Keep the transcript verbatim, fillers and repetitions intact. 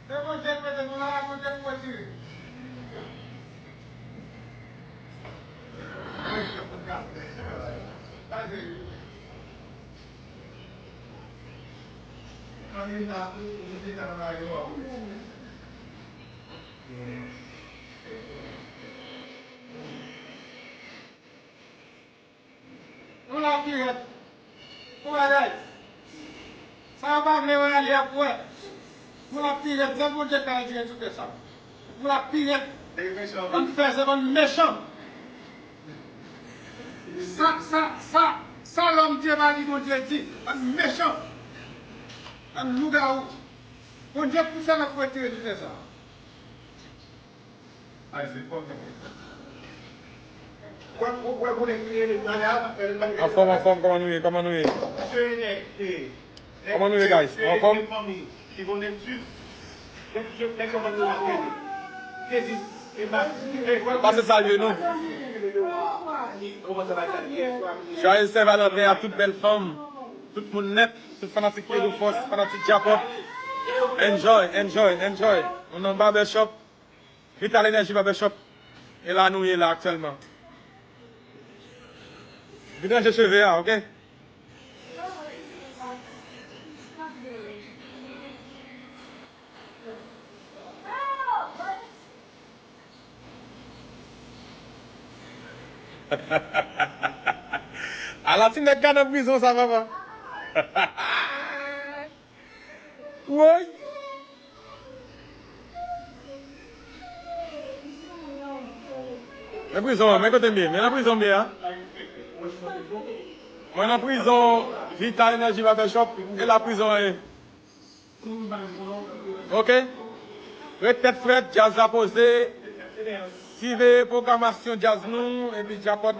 Se Bondye k mete nou la, Bondye pou retire. Anyen la, ou te ka nan ayo a. Yon lavi rèd. Yon bagay. Sa yo pa vle wè, y ap wè. Yon lavi rèd. Sèl Bondye ka retire tout sa. Yon lavi rèd. Bann fè, se bann mechan. Sa, sa, sa, sa lòm di pa di Bondye di. Bann mechan. Bann lougawou. Bondye pou sèl ap retire tout sa. Anfòm, anfòm, kòman nou ye? Kòman nou ye? Kòman nou ye, guys? Anfòm? Pase salye nou. Joyeux Saint Valentin a tout bèl fanm, tout moun nèt, tout fanatik Pedro Force, fanatik Djapòt. Enjoy, enjoy, enjoy. Nou nan Barbershop. Vital Energy Barbershop. E la nou ye la aktyèlman. Vin ranje cheve a, oke? Ala ti nèg ka nan prizon sa, papa. Woy! Men prizon an, men kote m ye, men nan prizon m ye a. Mwen nan prizon Vital Energy Barbershop, e la prizon an ye. Ok? Ret tèt frèt, djaz la poze. Siveye pwogramasyon djaz nou, epi Djapòt